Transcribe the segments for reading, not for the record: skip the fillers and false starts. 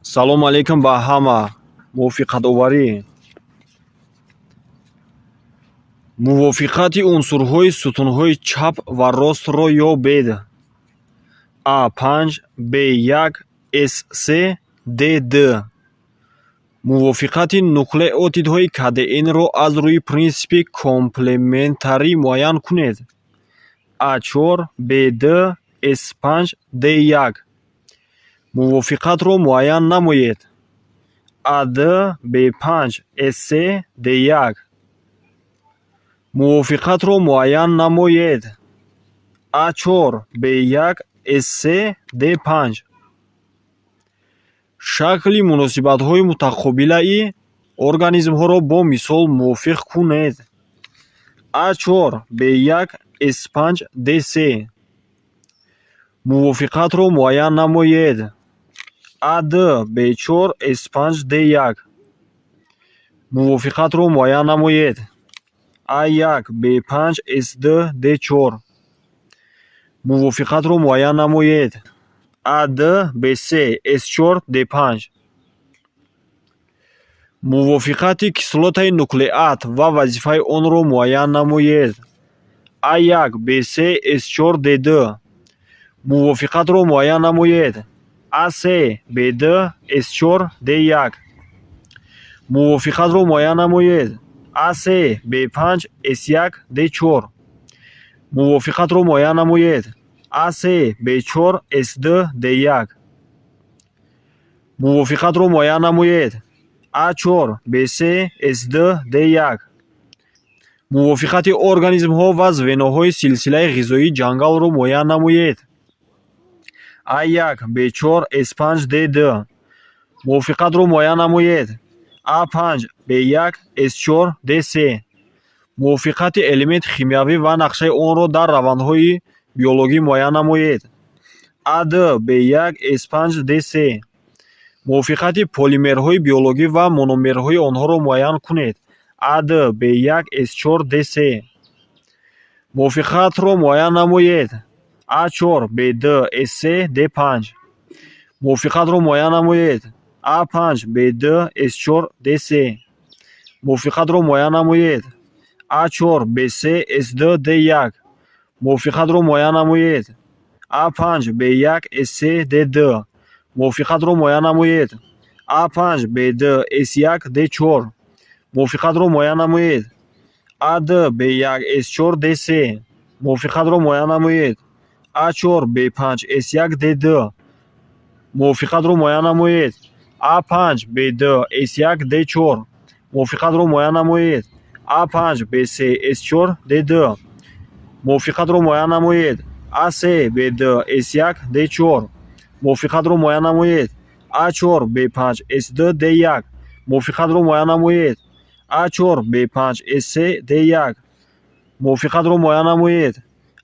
Салому алейкум ба ҳама. Мувофиқатоварӣ. Мувофиқати унсурҳои сутунҳои чап ва ростро ёбед: А5, Б1, С3, Д2. Мувофиқати нуклеотидҳои КДН-ро аз рӯи принсипи комплементарӣ муайян кунед: А4, Б2, С5, Д1. Мувофиқатро муайян намоед: А2, Б5, С3, Д1. Мувофиқатро муайян намоед: А4, Б1, С3, Д5. Шакли муносибатҳои мутақобилаи организмҳоро бо мисол мувофиқ кунед: А4, Б1, С5, Д3. Мувофиқатро муайян намоед: А2, Б4, С5, Д1. Мувофиқатро муайян намоед: А1, Б5, С2, Д4. Мувофиқатро муайян намоед: А2, Б3, С4, Д5. Мувофиқати кислотаи нуклеат ва вазифаи онро муайян намоед: А1, Б3, С4, Д2. Мувофиқатро муайян намоед: А3, Б2, С4, Д1. Мувофиқатро муайян намоед: А3, Б5, С1, Д4. Мувофиқатро муайян намоед: А3, Б4, С2, Д1. Мувофиқатро муайян намоед: А4, Б3, С2, Д1. Мувофиқати организмҳо ва звеноҳои силсилаи ғизоии ҷангалро муайян намоед: А1, Б4, С5, Д2. Мувофиқатро муайян намоед: А5, Б1, С4, Д3. Мувофиқати элементи химиявӣ ва нақшаи онро дар равандҳои биологӣ муайян намоед: А2, Б1, С5, Д3. Мувофиқати полимерҳои биологӣ ва мономерҳои онҳоро муайян кунед: А2, Б1, С4, Д3. Мувофиқатро муайян намоед: А4, Б2, С3, Д5. Мувофиқатро муайян намоед: А5, Б2, С4, Д3. Мувофиқатро муайян намоед: А4, Б3, С2, Д1. Мувофиқатро муайян намоед: А5, Б1, С3, Д2. Мувофиқатро муайян намоед: А5, Б2, С1, Д4. Мувофиқатро муайян намоед: А2, Б1, С4, Д3. Мувофиқатро муайян намоед: А4, Б5, С1, Д2. Мувофиқатро муайян намоед: А5, Б2, С1, Д4. Мувофиқатро муайян намоед: А5, Б3, С4, Д2. Мувофиқатро муайян намоед: А3, Б2, С1, Д4. Мувофиқатро муайян намоед: А4, Б5, С2, Д1. Мувофиқатро муайян намоед: А4, Б5, С3, Д1. Мувофиқатро муайян намоед: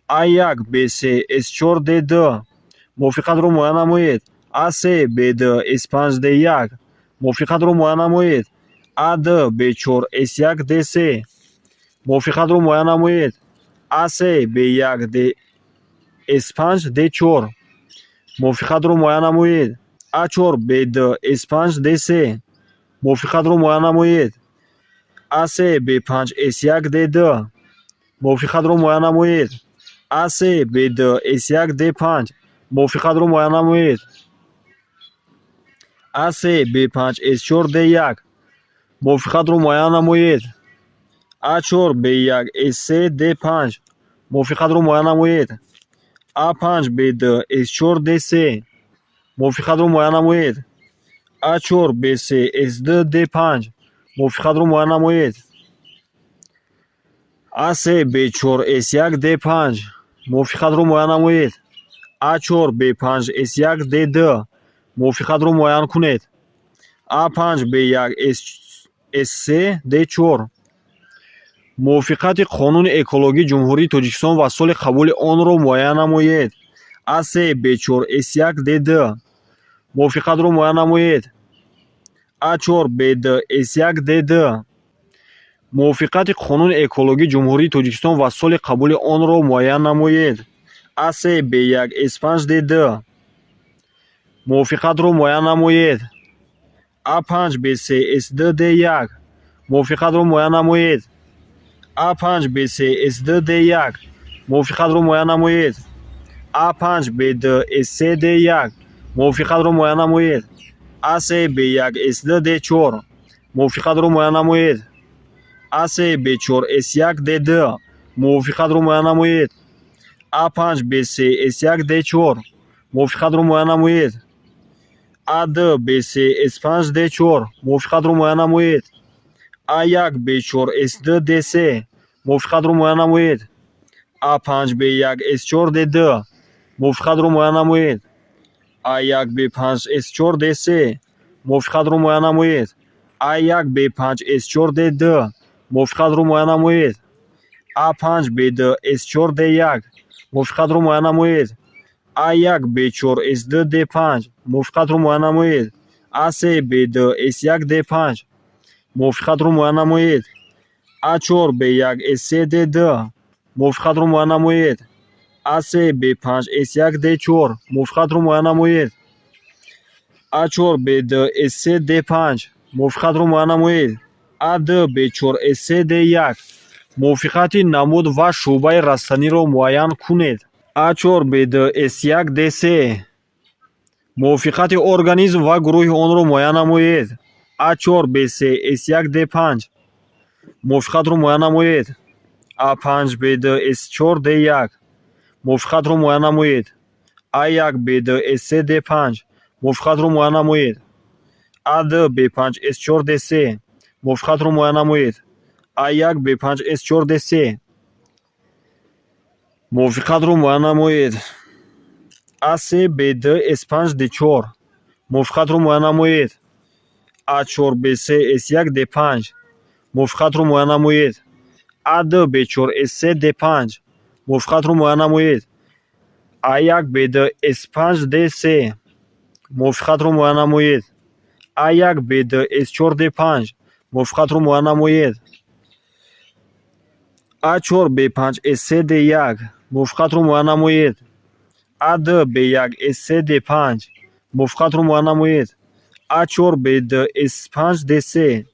А1, Б3, С4, Д2. Мувофиқатро муайян намоед: А3, Б2, С5, Д1. Мувофиқатро муайян намоед: А2, Б4, С1, Д3. Мувофиқатро муайян намоед: А3, Б1, Д С5, Д4. Мувофиқатро муайян намоед: А4, Б2, С5, Д3. Мувофиқатро муайян намоед: А3, Б5, С1, Д2. Мувофиқатро муайян намоед: А3, Б2, С1, Д5. Мувофиқатро муайян намоед: А3, Б5, С4, Д1. Мувофиқатро муайян намоед: А4, Б1, С3, Д5. Мувофиқатро муайян намоед: А5, Б2, С4, Д3. Мувофиқатро муайян намоед: А4, Б3, С2, Д5. Мувофиқатро муайян намоед: А3, Б4, С1, Д5. Мувофиқатро муайян намоед: А4, Б5, С1, Д2. Мувофиқатро муайян кунед: А5, Б1, С3, Д4. Мувофиқати Қонуни экологии Ҷумҳурии Тоҷикистон ва соли қабули онро муайян намоед: А3, Б4, С1, Д2. Мувофиқатро муайян намоед: А4, Б2, С1, Д2. Мувофиқати Қонуни экологии Ҷумҳурии Тоҷикистон ва соли қабули онро муайян намоед: А3, Б1, С5, Д2. Мувофиқатро муайян намоед: А5 Б3 С2 Д1 мувофиқатро муайян намоед. А5 Б3 С2 Д1 мувофиқатро муайян намоед. А5 Б2 С3 Д1 мувофиқатро муайян намоед. А3 Б1 С2 Д4 мувофиқатро муайян намоед. А3 Б4 С1 Д2 мувофиқатро муайян намоед. А5 Б3 С1 Д4 мувофиқатро муайян намоед. А2 Б3 С5 Д4 мувофиқатро муайян намоед. А1 Б4 С2 Д3 мувофиқатро муайян намоед. А5 Б1 С4 Д2 мувофиқатро муайян намоед. А1 Б5 С4 Д3 мувофиқатро муайян намоед. А1 Б5 С4 Д2 мувофиқатро муайян намоед. А5 Б2 С4 Д1 мувофиқатро муайян намоед. А1 Б4 С2 Д5 мувофиқатро муайян намоед. А3 Б2 С1 Д5 мувофиқатро муайян намоед. А4 Б1 С3 Д2 мувофиқатро муайян намоед. А3 Б5 С1 Д4 мувофиқатро муайян намоед. А4 Б2 С3 Д5 мувофиқатро муайян намоед. А2 Б4 С3 Д1 мувофиқати намуд ва шӯъбаи растаниро муайян кунед. А4 Б2 С1 Д3 мувофиқати организм ва гурӯҳи онро муайян намоед. А4 Б3 С1 Д5 мувофиқатро муайян намоед. А5 Б2 С4 Д1 мувофиқатро муайян намоед. А1 Б2 С3 Д5 мувофиқатро муайян намоед. А2 Б5 С4 Д3 мувофиқатро муайян намоед. А1 Б5 С4 Д3 мувофиқатро муайян намоед. А3 Б2 С5 Д4 мувофиқатро муайян намоед. А4 Б3 С1 Д5 мувофиқатро муайян намоед. А2 Б4 С3 Д5 мувофиқатро муайян намоед. А1 Б2 С5 Д3 мувофиқатро муайян намоед. А1 Б2 С4 Д5 мувофиқатро муайян намоед. А4 Б5 С3 Д1 мувофиқатро муайян намоед. А2 Б1 С3 Д5 мувофиқатро муайян намоед. А4 Б2 С5 Д3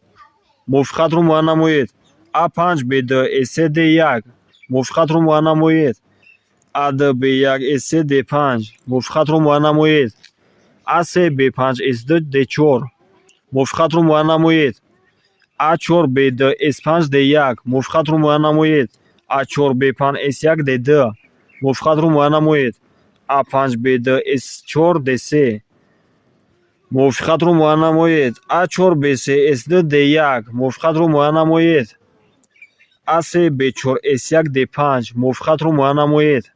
мувофиқатро муайян намоед. А5 Б2 С3 Д1 мувофиқатро муайян намоед. А2 Б1 С3 Д5 мувофиқатро муайян намоед. А3 Б5 С2 Д4 мувофиқатро муайян намоед. А4 Б2 С5 Д1 мувофиқатро муайян намоед. А4 Б5 С1 Д2 мувофиқатро муайян намоед. А5 Б2 С4 Д3 мувофиқатро муайян намоед. А4 Б3 С2 Д1 мувофиқатро муайян намоед. А3 Б4 С1 Д5 мувофиқатро муайян намоед.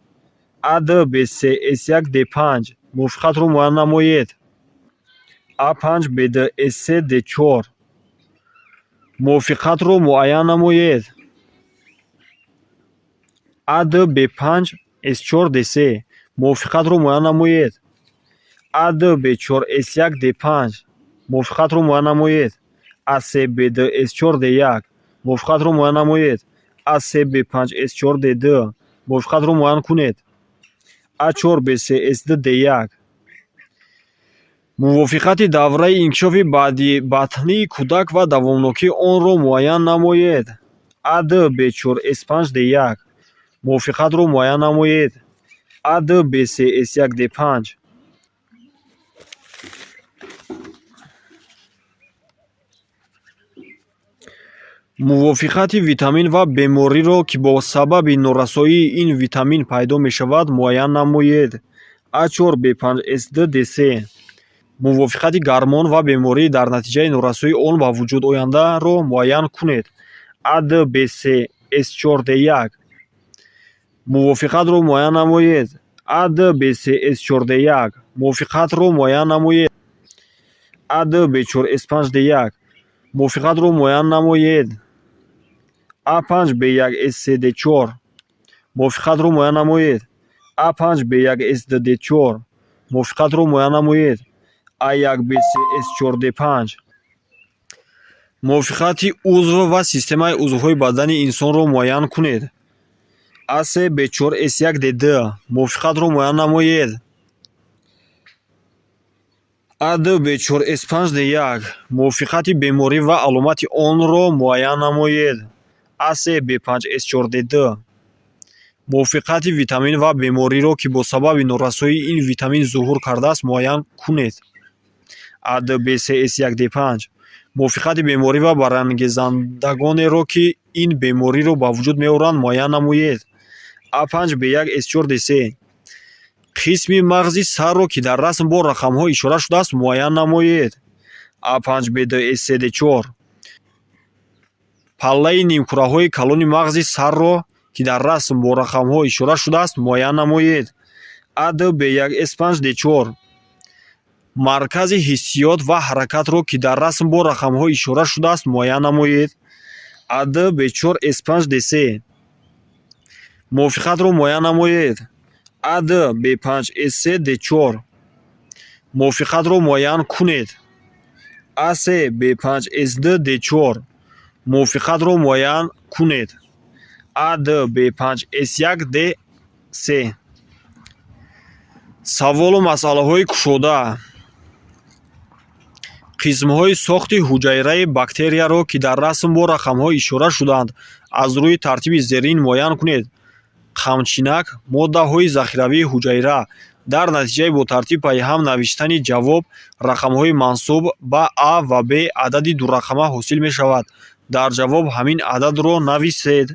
А2 Б3 С1 Д5 мувофиқатро муайян намоед. А5 Б2 С3 Д4 мувофиқатро муайян намоед. А2 Б5 С4 Д3 мувофиқатро муайян намоед. А2 Б4 С1 Д5 мувофиқатро муайян намоед. А3 Б2 С4 Д1 мувофиқатро муайян намоед. А3 Б5 С4 Д2 мувофиқатро муайян кунед. А4 Б3 С2 Д1 мувофиқати давраи инкишофи баъдибатнии кӯдак ва давомнокии онро муайян намоед. А2 Б4 С5 Д1 мувофиқатро муайян намоед. А2 Б3 С1 Д5 мувофиқати витамин ва бемориро, ки бо сабаби норасоии ин витамин пайдо мешавад, муайян намоед. А4 Б5 С2 Д3 мувофиқати гармон ва бемории дар натиҷаи норасоии он ба вуҷуд ояндаро муайян кунед. А2 Б3 С4 Д1 мувофиқатро муайян намоед. А2 Б3 С4 Д1 мувофиқатро муайян намоед. А2 Б4 С5 Д1 мувофиқатро муайян намоед. А5 Б1 С3 Д4 мувофиқатро муайян намоед. А5 Б1 С2 Д4 мувофиқатро муайян намоед. А1 Б3 С4 Д5 мувофиқати узв ва системаи узвҳои бадани инсонро муайян кунед. А3 Б4 С1 Д2 мувофиқатро муайян намоед. А2 Б4 С5 Д1. Мувофиқати беморӣ ва аломати онро муайян намоед. А3 Б5 С4 Д2. Мувофиқати витамин ва бемориро, ки бо сабаби норасоии ин витамин зуҳур кардааст, муайян кунед. А2 Б3 С1 Д5. Мувофиқати беморӣ ва барангезандагонеро, ки ин бемориро ба вуҷуд меоранд, муайян намоед. А5 Б1 С4 Д3. Қисми мағзи сарро, ки дар расм бо рақамҳо ишора шудааст, муайян намоед. А5 Б2 С3 Д4. Паллаи нимкураҳои калони мағзи сарро, ки дар расм бо рақамҳо ишора шудааст, муайян намоед. А2 Б1 С5 Д4. Маркази ҳиссиёт ва ҳаракатро, ки дар расм бо рақамҳо ишора шудааст, муайян намоед. А2 Б4 С5 Д3. Мувофиқатро муайян намоед. А2 Б5 С3 Д4. Мувофиқатро муайян кунед. А3 Б5 С2 Д4. Мувофиқатро муайян кунед. А2 Б5 С1 Д3. Саволу масъалаҳои кушода. Қисмҳои сохти ҳуҷайраи бактерияро, ки дар расм бо рақамҳо ишора шудаанд, аз рӯи тартиби зерин муайян кунед. Қамчинак, моддаҳои захиравии ҳуҷайра. Дар натиҷаи бо тартиб пайҳам навиштани ҷавоб рақамҳои мансуб ба а ва б адади дурақама ҳосил мешавад. Дар ҷавоб ҳамин ададро нависед.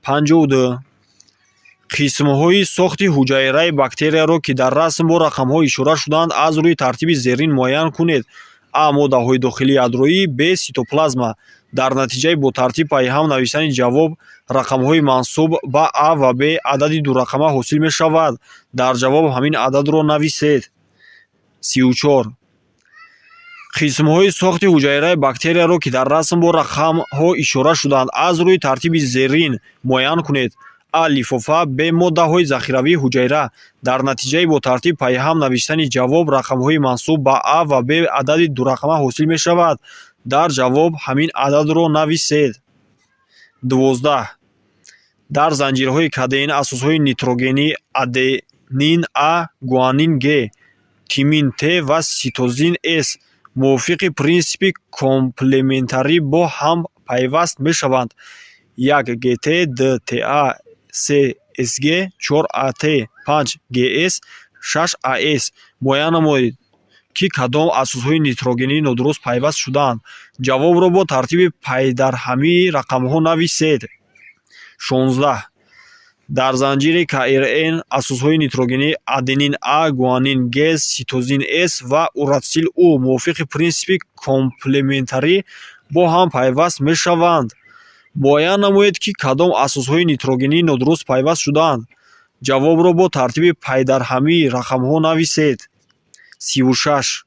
52. Қисмҳои сохти ҳуҷайраи бактерияро, ки дар расм бо рақамҳо ишора шудаанд, аз рӯи тартиби зерин муайян кунед. А, моддаҳои дохилии ядроӣ, б, ситоплазма. Дар натиҷаи бо тартиб пайҳам навиштани ҷавоб рақамҳои мансуб ба а ва б адади дурақама ҳосил мешавад. Дар ҷавоб ҳамин ададро нависед. 34. Қисмҳои сохти ҳуҷайраи бактерияро, ки дар расм бо рақамҳо ишора шудаанд, аз рӯи тартиби зерин муайян кунед. А, лифофа, б, моддаҳои захиравии ҳуҷайра. Дар натиҷаи бо тартиб пайҳам навиштани ҷавоб рақамҳои мансуб ба а ва б адади дурақама ҳосил мешавад. Дар ҷавоб ҳамин ададро нависед. 12. Дар занҷираҳои КДН асосҳои нитрогенӣ аденин А, гуанин Г, тимин Т ва ситозин С мувофиқи принсипи комплементарӣ бо ҳам пайваст мешаванд: 1 ГТ, 2 ТА, 3 СГ, 4 АТ, 5 ГС, 6 АС. Муайян намоед, ки кадом асосҳои нитрогенӣ нодуруст пайваст шудаанд. Ҷавобро бо тартиби пайдарҳамии рақамҳо нависед. 16. Дар занҷири КРН асосҳои нитрогенӣ аденин А, гуанин Г, ситозин С ва урацил У мувофиқи принсипи комплементарӣ бо ҳам пайваст мешаванд. Муайян намоед, ки кадом асосҳои нитрогенӣ нодуруст пайваст шудаанд. Ҷавобро бо тартиби пайдарҳамии рақамҳо нависед. 36.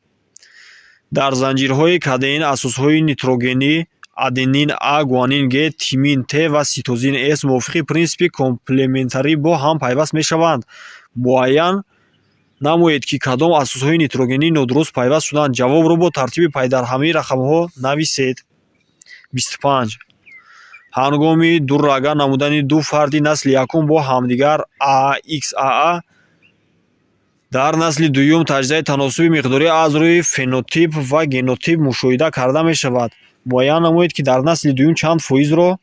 Дар занҷирҳои КДН асосҳои нитрогенӣ аденин А, гуанин Г, тимин Т ва ситозин С мувофиқи принсипи комплементарӣ бо ҳам пайваст мешаванд. Муайян намоед, ки кадом асосҳои нитрогенӣ нодуруст пайваст шудаанд. Ҷавобро бо тартиби пайдарҳамии рақамҳо нависед. 25. Ҳангоми дуррага намудани ду фарди насли якум бо ҳамдигар ААХАА дар насли дуюм таҷзияи таносуби миқдорӣ аз рӯи фенотип ва генотип мушоҳида карда мешавад. Муайян намоед, ки дар насли дуюм чанд фоизро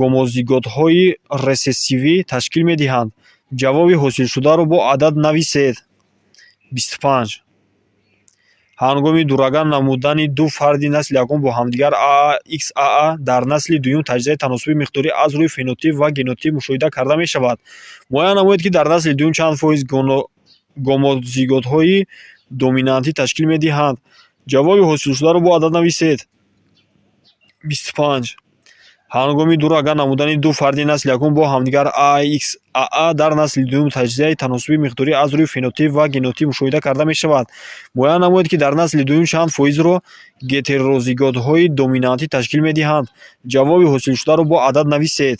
гомозиготҳои ресессивӣ ташкил медиҳанд. Ҷавоби ҳосилшударо бо адад нависед. 25. Ҳангоми дуррага намудани ду фарди насли якум бо ҳамдигар ААХАА дар насли дуюм таҷзияи таносуби миқдорӣ аз рӯи фенотип ва генотип мушоҳида карда мешавад. Муайян намоед, ки дар насли дуюм чанд фоиз гомозиготҳои доминантӣ ташкил медиҳанд. Ҷавоби ҳосилшударо бо адад нависед. 25. Ҳангоми дуррага намудани ду фарди насли якум бо ҳамдигар ААХАА дар насли дуюм таҷзияи таносуби миқдорӣ аз рӯи фенотип ва генотип мушоҳида карда мешавад. Муайян намоед, ки дар насли дуюм чанд фоизро гетерозиготҳои доминантӣ ташкил медиҳанд. Ҷавоби ҳосилшударо бо адад нависед.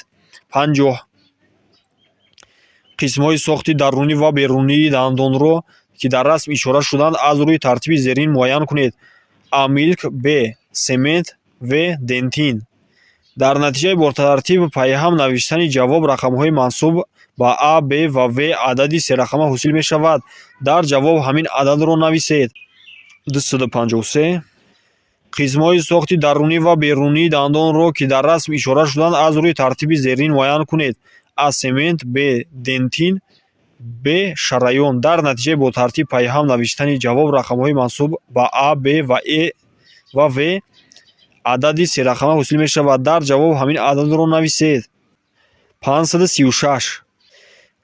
50. Қисмҳои сохти дарунӣ ва берунии дандонро, ки дар расм ишора шудаанд, аз рӯи тартиби зерин муайян кунед: А, милк, Б, семент, В, дентин. Дар натиҷаи бо тартиб пайҳам навиштани ҷавоб рақамҳои мансуб ба а, б ва в адади серақама ҳосил мешавад. Дар ҷавоб ҳамин ададро нависед. 253. Қисмҳои сохти дарунӣ ва берунии дандонро, ки дар расм ишора шудаанд, аз рӯи тартиби зерин муайян кунед: а семент, б дентин, в шараён. Дар натиҷаи бо тартиб пайҳам навиштани ҷавоб рақамҳои мансуб ба а, б ва э ва в адади серақама ҳосил мешавад. Дар ҷавоб ҳамин ададро нависед. 536.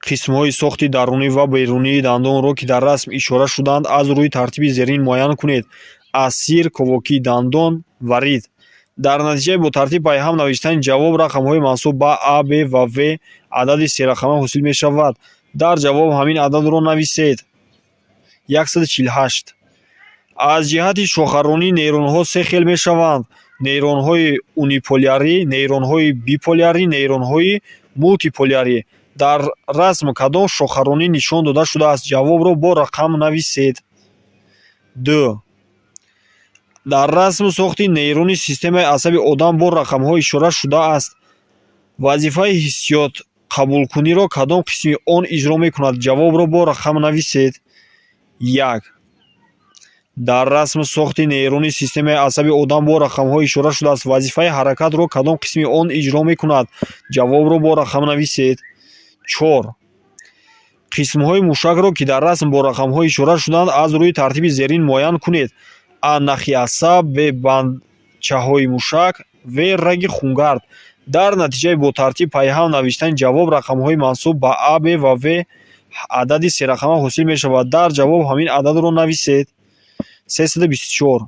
Қисмҳои сохти дарунӣ ва берунии дандонро, ки дар расм ишора шудаанд, аз рӯи тартиби зерин муайян кунед: а сир, ковокии дандон, варид. Дар натиҷаи бо тартиб пайҳам навиштани ҷавоб рақамҳои мансуб ба а, б ва в адади серақама ҳосил мешавад. Дар ҷавоб ҳамин ададро нависед. 148. Аз ҷиҳати шохаронӣ нейронҳо се хел мешаванд: нейронҳои униполярӣ, нейронҳои биполярӣ, нейронҳои мултиполярӣ. Дар расм кадом шохаронӣ нишон дода шудааст? Ҷавобро бо рақам нависед. 2. Дар расм сохти нейрони системаи асаби одам бо рақамҳо ишора шудааст. Вазифаи ҳиссиётқабулкуниро кадом қисми он иҷро мекунад? Ҷавобро бо рақам нависед. 1. Дар расм сохти нейрони системаи асаби одам бо рақамҳо ишора шудааст. Вазифаи ҳаракатро кадом қисми он иҷро мекунад? Ҷавобро бо рақам нависед. 4. Қисмҳои мушакро, ки дар расм бо рақамҳо ишора шудаанд, аз рӯи тартиби зерин муайян кунед: а нахи асаб, б бандчаҳои мушак, в раги хунгард. Дар натиҷаи бо тартиб пайҳам навиштани ҷавоб рақамҳои мансуб ба а, б ва в адади серақама ҳосил мешавад. Дар ҷавоб ҳамин ададро нависед. 324.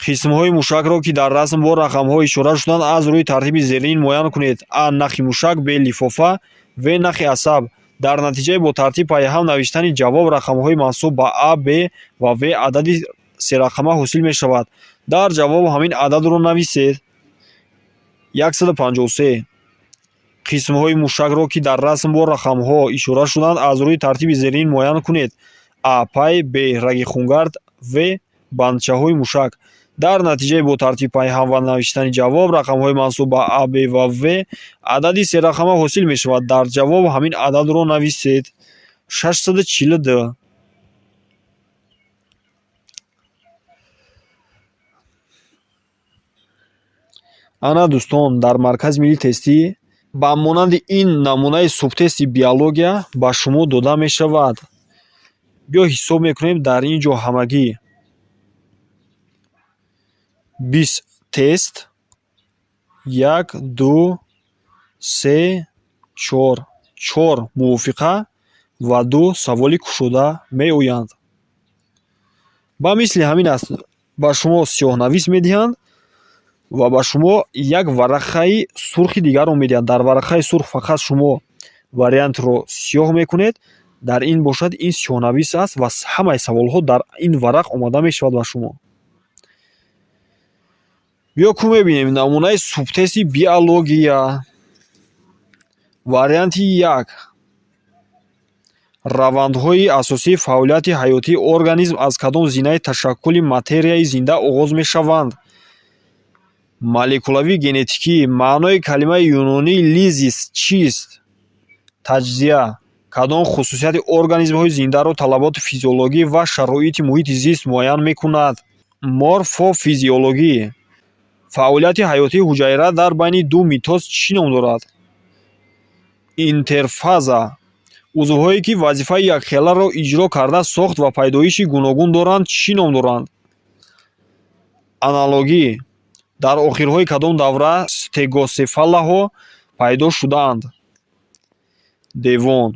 Қисмҳои мушакро, ки дар расм бо рақамҳо ишора шудаанд, аз рӯи тартиби зерин муайян кунед: а нахи мушак, б лифофа, в нахи асаб. Дар натиҷаи бо тартиб пайҳам навиштани ҷавоб рақамҳои мансуб ба а, б ва в адади серақама ҳосил мешавад. Дар ҷавоб ҳамин ададро нависед. 153. Қисмҳои мушакро, ки дар расм бо рақамҳо ишора шудаанд, аз рӯи тартиби зерин муайян кунед: а пай, б раги хунгард, в бандчаҳои мушак. Дар натиҷаи бо тартиб пайҳам ва навиштани ҷавоб рақамҳои мансуб ба а, б ва в адади серақама ҳосил мешавад. Дар ҷавоб ҳамин ададро нависед. 642. Ана, дӯстон, дар Маркази миллии тестӣ ба монанди ин намунаи субтести биология ба шумо дода мешавад. Биё, ҳисоб мекунем: дар ин ҷо ҳамагӣ 20 тест, як, ду, се, чор, чор мувофиқа ва ду саволи кушода меоянд. Ба мисли ҳамин аст, ба шумо сиёҳнавис медиҳанд ва ба шумо як варақаи сурхи дигарро медиҳанд. Дар варақаи сурх фақат шумо вариантро сиёҳ мекунед. Дар ин бошад, ин сиёҳнавис аст ва ҳамаи саволҳо дар ин варақ омода мешавад ба шумо. Биё, ку мебинем намунаи субтести биология. Варианти як: равандҳои асосии фаъолияти ҳаётии организм аз кадом зинаи ташаккули материяи зинда оғоз мешаванд? Молекулавии генетикӣ. Маънои калимаи юнонии лизис чист? Таҷзия. Кадом хусусияти организмҳои зиндаро талаботи физиологӣ ва шароити муҳити зист муайян мекунад? Морфофизиологӣ. Фаъолияти ҳаётии ҳуҷайра дар байни ду митоз чӣ ном дорад? Интерфаза. Узвҳое, ки вазифаи якхеларо иҷро карда, сохт ва пайдоиши гуногун доранд, чӣ ном доранд? Аналогӣ. Дар охирҳои кадом давра стегоцефалаҳо пайдо шудаанд? Девон.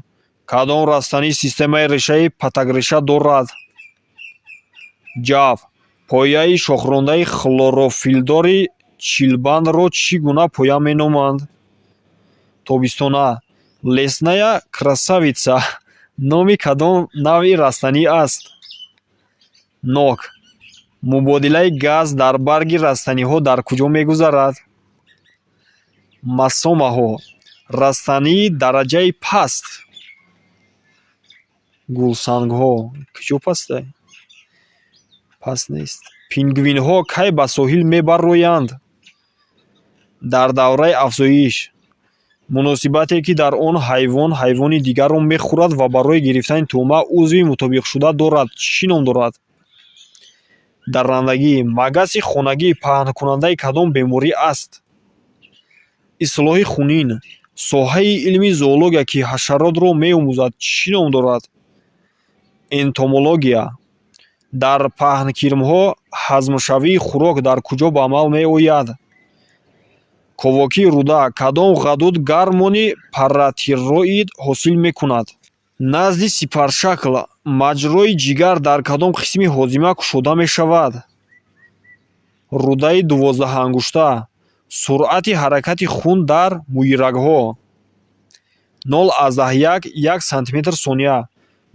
Кадом растанӣ системаи решаи патакреша дорад? Ҷав. Пояи шохрондаи хлорофилдори чилбандро чӣ гуна поя меноманд? Тобистона. Лесная красавица номи кадом навъи растанӣ аст? Нок. Мубодилаи газ дар барги растаниҳо дар куҷо мегузарад? Масомаҳо. Растании дараҷаи паст. Гулсангҳо куҷо пастай? Паст нест. Пингвинҳо кай ба соҳил мебароянд? Дар давраи афзоиш. Муносибате, ки дар он ҳайвон ҳайвони дигарро мехӯрад ва барои гирифтани тӯъма узви мутобиқшуда дорад, чӣ ном дорад? Даррандагӣ. Магаси хонагӣ паҳнкунандаи кадом беморӣ аст? Ислоҳи хунин. Соҳаи илми зоология, ки ҳашаротро меомӯзад, чӣ ном дорад? Энтомология. Дар паҳнкирмҳо ҳазмшавии хӯрок дар куҷо ба амал меояд? Ковокии рӯда. Кадом ғадуд гормони паратироид ҳосил мекунад? Назди сипаршакл маҷрои ҷигар дар кадом қисми ҳозима кушода мешавад? Рӯдаи дувоздаҳангушта. Суръати ҳаракати хун дар мӯйрагҳо: 0,1 1 сантиметр сония.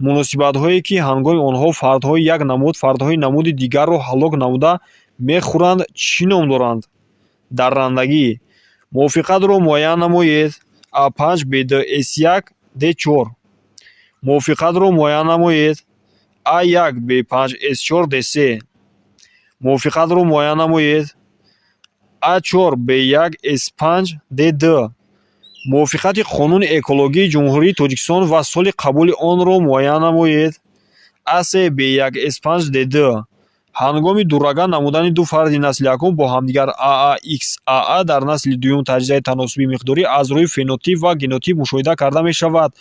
Муносибатҳое, ки ҳангоми онҳо фардҳои як намуд фардҳои намуди дигарро ҳалок намуда мехӯранд, чӣ ном доранд? Даррандагӣ. Мувофиқатро муайян намоед: А5, Б2, С1, Д4. Мувофиқатро муайян намоед: А1, Б5, С4, Д3. Мувофиқатро муайян намоед: А4, Б1, С5, Д2. Мувофиқати Қонуни экологии Ҷумҳурии Тоҷикистон ва соли қабули онро муайян намоед: А3, Б1, С5, Д2. Ҳангоми дурага намудани ду фарди насли якум бо ҳамдигар АА ХАА дар насли дуюм таҷзияи таносубии миқдорӣ аз рӯи фенотип ва генотип мушоҳида карда мешавад.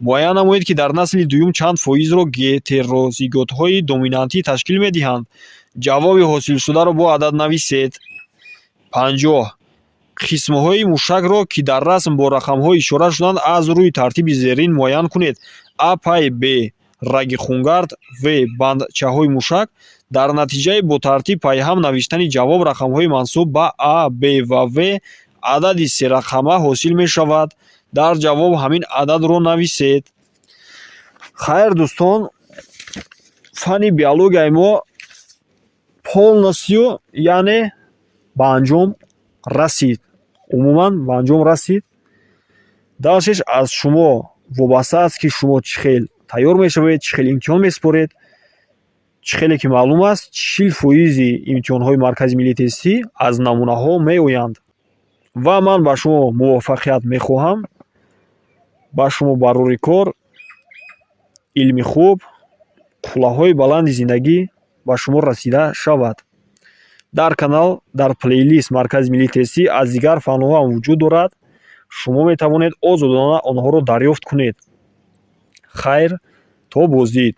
Муайян намоед, ки дар насли дуюм чанд фоизро гетерозиготҳои доминантӣ ташкил медиҳанд. Ҷавоби ҳосилшударо бо адад нависед. 50. Қисмҳои мушакро, ки дар расм бо рақамҳо ишора шудаанд, аз рӯи тартиби зерин муайян кунед: А пай Б раги хунгард, В бандчаҳои мушак. Дар натиҷаи бо тартиб пайҳам навиштани ҷавоб рақамҳои мансуб ба А, Б ва В адади серақама ҳосил мешавад. Дар ҷавоб ҳамин ададро нависед. Хайр, дӯстон, фанни биологияи мо полностью, яъне ба анҷом расид, умуман ба анҷом расид. Дальше ш аз шумо вобаста аст, ки шумо чӣ хел тайёр мешавед, чӣ хел имтиҳон месупоред. Чӣ хеле ки маълум аст, 40 фоизи имтиҳонҳои Маркази миллии тестӣ аз намунаҳо меоянд. Ва ман ба шумо муваффақият мехоҳам, ба шумо барори кор, илми хуб, қуллаҳои баланди зиндагӣ ба шумо расида шавад. Дар канал, дар плейлист Маркази миллии тестӣ аз дигар фанҳо ҳам вуҷуд дорад. Шумо метавонед озодона онҳоро дарёфт кунед. Хайр, то боздид.